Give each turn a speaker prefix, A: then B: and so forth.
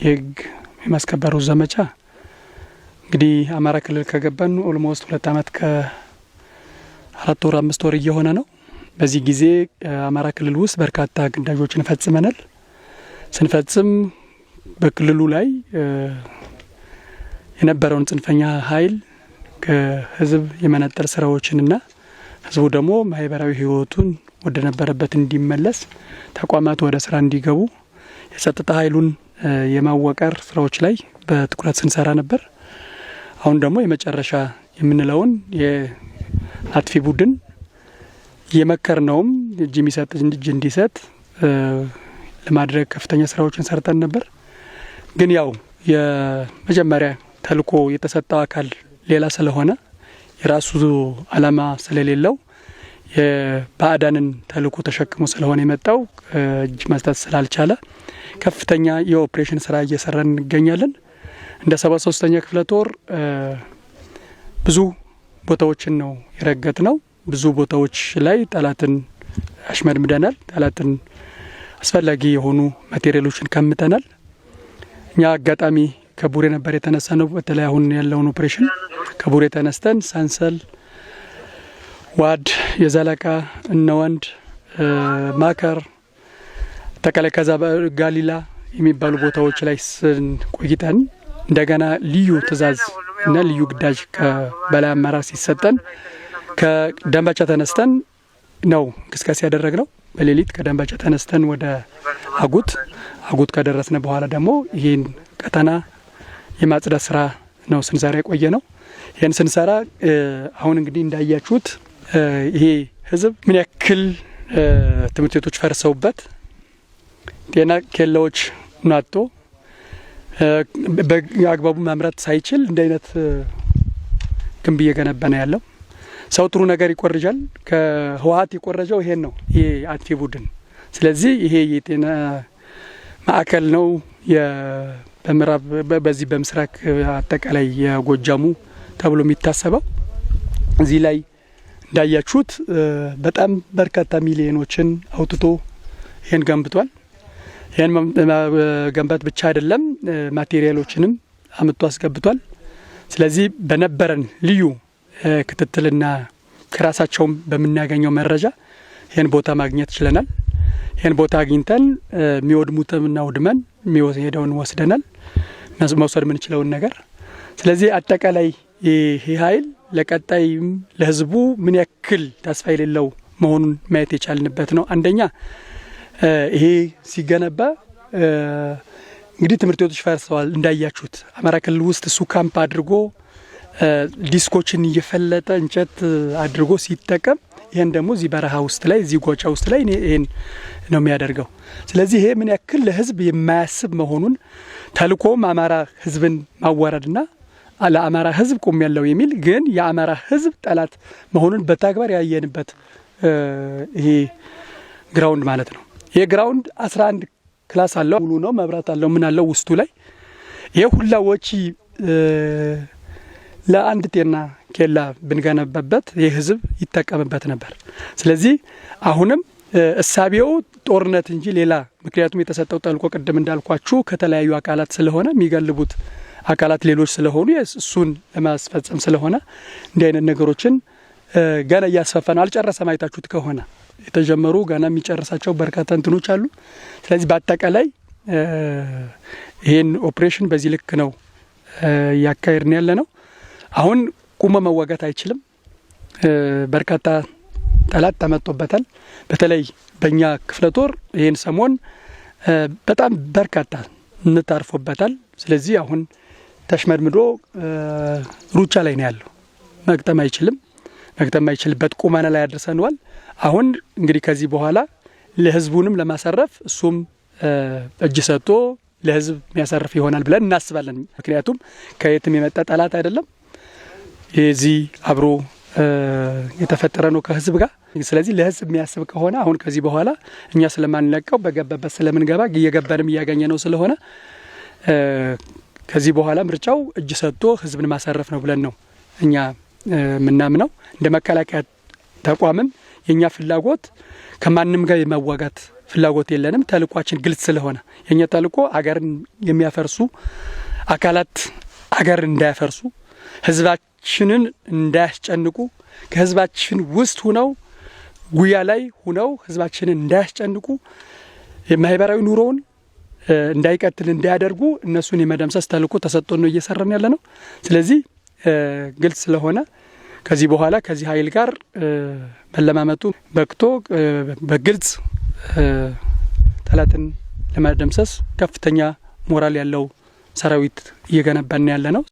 A: የህግ የማስከበሩ ዘመቻ እንግዲህ አማራ ክልል ከገባን almost 2 አመት ከ4 ወር፣ 5 ወር እየሆነ ነው። በዚህ ጊዜ አማራ ክልል ውስጥ በርካታ ግዳጆችን ፈጽመናል። ስንፈጽም በክልሉ ላይ የነበረውን ጽንፈኛ ኃይል ከህዝብ የመነጠል ስራዎችንና ህዝቡ ደግሞ ማህበራዊ ህይወቱን ወደ ነበረበት እንዲመለስ፣ ተቋማት ወደ ስራ እንዲገቡ የጸጥታ ኃይሉን የማዋቀር ስራዎች ላይ በትኩረት ስንሰራ ነበር። አሁን ደግሞ የመጨረሻ የምንለውን የአጥፊ ቡድን የመከርነውም እጅ የሚሰጥ እጅ እንዲሰጥ ለማድረግ ከፍተኛ ስራዎችን ሰርተን ነበር። ግን ያው የመጀመሪያ ተልዕኮ የተሰጠው አካል ሌላ ስለሆነ፣ የራሱ አላማ ስለሌለው፣ የባዕዳንን ተልዕኮ ተሸክሞ ስለሆነ የመጣው እጅ መስጠት ስላልቻለ ከፍተኛ የኦፕሬሽን ስራ እየሰራን እንገኛለን። እንደ 73ኛ ክፍለ ጦር ብዙ ቦታዎችን ነው የረገጥነው። ብዙ ቦታዎች ላይ ጠላትን አሽመድምደናል። ጠላትን አስፈላጊ የሆኑ ማቴሪያሎችን ቀምተናል። እኛ አጋጣሚ ከቡሬ ነበር የተነሳነው። በተለይ አሁን ያለውን ኦፕሬሽን ከቡሬ ተነስተን ሰንሰል፣ ዋድ፣ የዘለቃ፣ እነወንድ፣ ማከር፣ አጠቃላይ ከዛ ጋሊላ የሚባሉ ቦታዎች ላይ ስንቆይተን እንደገና ልዩ ትዕዛዝ እና ልዩ ግዳጅ ከበላይ አመራር ሲሰጠን ከደንበጫ ተነስተን ነው እንቅስቃሴ ያደረግነው። በሌሊት ከደንበጫ ተነስተን ወደ አጉት፣ አጉት ከደረስን በኋላ ደግሞ ይህን ቀጠና የማጽዳት ስራ ነው ስንሰራ የቆየነው። ይህን ስንሰራ አሁን እንግዲህ እንዳያችሁት ይሄ ህዝብ ምን ያክል ትምህርት ቤቶች ፈርሰውበት፣ ጤና ኬላዎች ናቶ፣ በአግባቡ ማምረት ሳይችል እንዲህ አይነት ግንብ እየገነባ ነው ያለው። ሰው ጥሩ ነገር ይኮርጃል። ከህወሀት የኮረጀው ይሄን ነው፣ ይሄ አጥፊ ቡድን። ስለዚህ ይሄ የጤና ማዕከል ነው በምዕራብ በዚህ በምስራቅ አጠቃላይ የጎጃሙ ተብሎ የሚታሰበው። እዚህ ላይ እንዳያችሁት በጣም በርካታ ሚሊዮኖችን አውጥቶ ይሄን ገንብቷል። ይህን መገንባት ብቻ አይደለም፣ ማቴሪያሎችንም አምጥቶ አስገብቷል። ስለዚህ በነበረን ልዩ ክትትልና ከራሳቸውም በምናገኘው መረጃ ይህን ቦታ ማግኘት ችለናል። ይህን ቦታ አግኝተን የሚወድሙትን አውድመን የሚሄደውን ወስደናል፣ መውሰድ የምንችለውን ነገር። ስለዚህ አጠቃላይ ይህ ኃይል ለቀጣይም ለህዝቡ ምን ያክል ተስፋ የሌለው መሆኑን ማየት የቻልንበት ነው። አንደኛ ይሄ ሲገነባ እንግዲህ ትምህርት ቤቶች ፈርሰዋል እንዳያችሁት። አማራ ክልል ውስጥ እሱ ካምፕ አድርጎ ዲስኮችን እየፈለጠ እንጨት አድርጎ ሲጠቀም፣ ይህን ደግሞ እዚህ በረሃ ውስጥ ላይ፣ እዚህ ጎጫ ውስጥ ላይ ይህን ነው የሚያደርገው። ስለዚህ ይሄ ምን ያክል ለህዝብ የማያስብ መሆኑን፣ ተልኮም አማራ ህዝብን ማዋረድና ለአማራ ህዝብ ቁም ያለው የሚል ግን የአማራ ህዝብ ጠላት መሆኑን በተግባር ያየንበት ይሄ ground ማለት ነው። ይሄ ground 11 class አለው፣ ሙሉ ነው፣ መብራት አለው፣ ምን አለው ውስጡ ላይ። ይሄ ሁላ ወጪ ለአንድ ጤና ኬላ ብንገነባበት ይህ ህዝብ ይጠቀምበት ነበር። ስለዚህ አሁንም እሳቤው ጦርነት እንጂ ሌላ፣ ምክንያቱም የተሰጠው ተልዕኮ ቅድም እንዳልኳችሁ ከተለያዩ አካላት ስለሆነ፣ የሚገልቡት አካላት ሌሎች ስለሆኑ፣ እሱን ለማስፈጸም ስለሆነ እንዲህ አይነት ነገሮችን ገና እያስፋፋ ነው። አልጨረሰም። አይታችሁት ከሆነ የተጀመሩ ገና የሚጨርሳቸው በርካታ እንትኖች አሉ። ስለዚህ በአጠቃላይ ይህን ኦፕሬሽን በዚህ ልክ ነው እያካሄድን ያለነው። አሁን ቁሞ መዋጋት አይችልም። በርካታ ጠላት ተመቶበታል። በተለይ በእኛ ክፍለ ጦር ይህን ሰሞን በጣም በርካታ ምት አርፎበታል። ስለዚህ አሁን ተሽመድምዶ ሩጫ ላይ ነው ያለው። መግጠም አይችልም። መግጠም አይችልበት ቁመና ላይ አድርሰነዋል። አሁን እንግዲህ ከዚህ በኋላ ለህዝቡንም ለማሰረፍ እሱም እጅ ሰጥቶ ለህዝብ የሚያሰርፍ ይሆናል ብለን እናስባለን። ምክንያቱም ከየትም የመጣ ጠላት አይደለም። የዚህ አብሮ የተፈጠረ ነው ከህዝብ ጋር። ስለዚህ ለህዝብ የሚያስብ ከሆነ አሁን ከዚህ በኋላ እኛ ስለማንለቀው በገባበት ስለምንገባ እየገባንም እያገኘ ነው ስለሆነ ከዚህ በኋላ ምርጫው እጅ ሰጥቶ ህዝብን ማሳረፍ ነው ብለን ነው እኛ የምናምነው። እንደ መከላከያ ተቋምም የእኛ ፍላጎት ከማንም ጋር የመዋጋት ፍላጎት የለንም። ተልኳችን ግልጽ ስለሆነ የእኛ ተልኮ አገርን የሚያፈርሱ አካላት አገርን እንዳያፈርሱ፣ ህዝባችንን እንዳያስጨንቁ፣ ከህዝባችን ውስጥ ሁነው ጉያ ላይ ሁነው ህዝባችንን እንዳያስጨንቁ፣ የማህበራዊ ኑሮውን እንዳይቀጥል እንዳያደርጉ እነሱን የመደምሰስ ተልኮ ተሰጥቶን ነው እየሰራን ያለ ነው። ስለዚህ ግልጽ ስለሆነ ከዚህ በኋላ ከዚህ ኃይል ጋር መለማመጡ በቅቶ በግልጽ ጠላትን ለመደምሰስ ከፍተኛ ሞራል ያለው ሰራዊት እየገነባን ያለ ነው።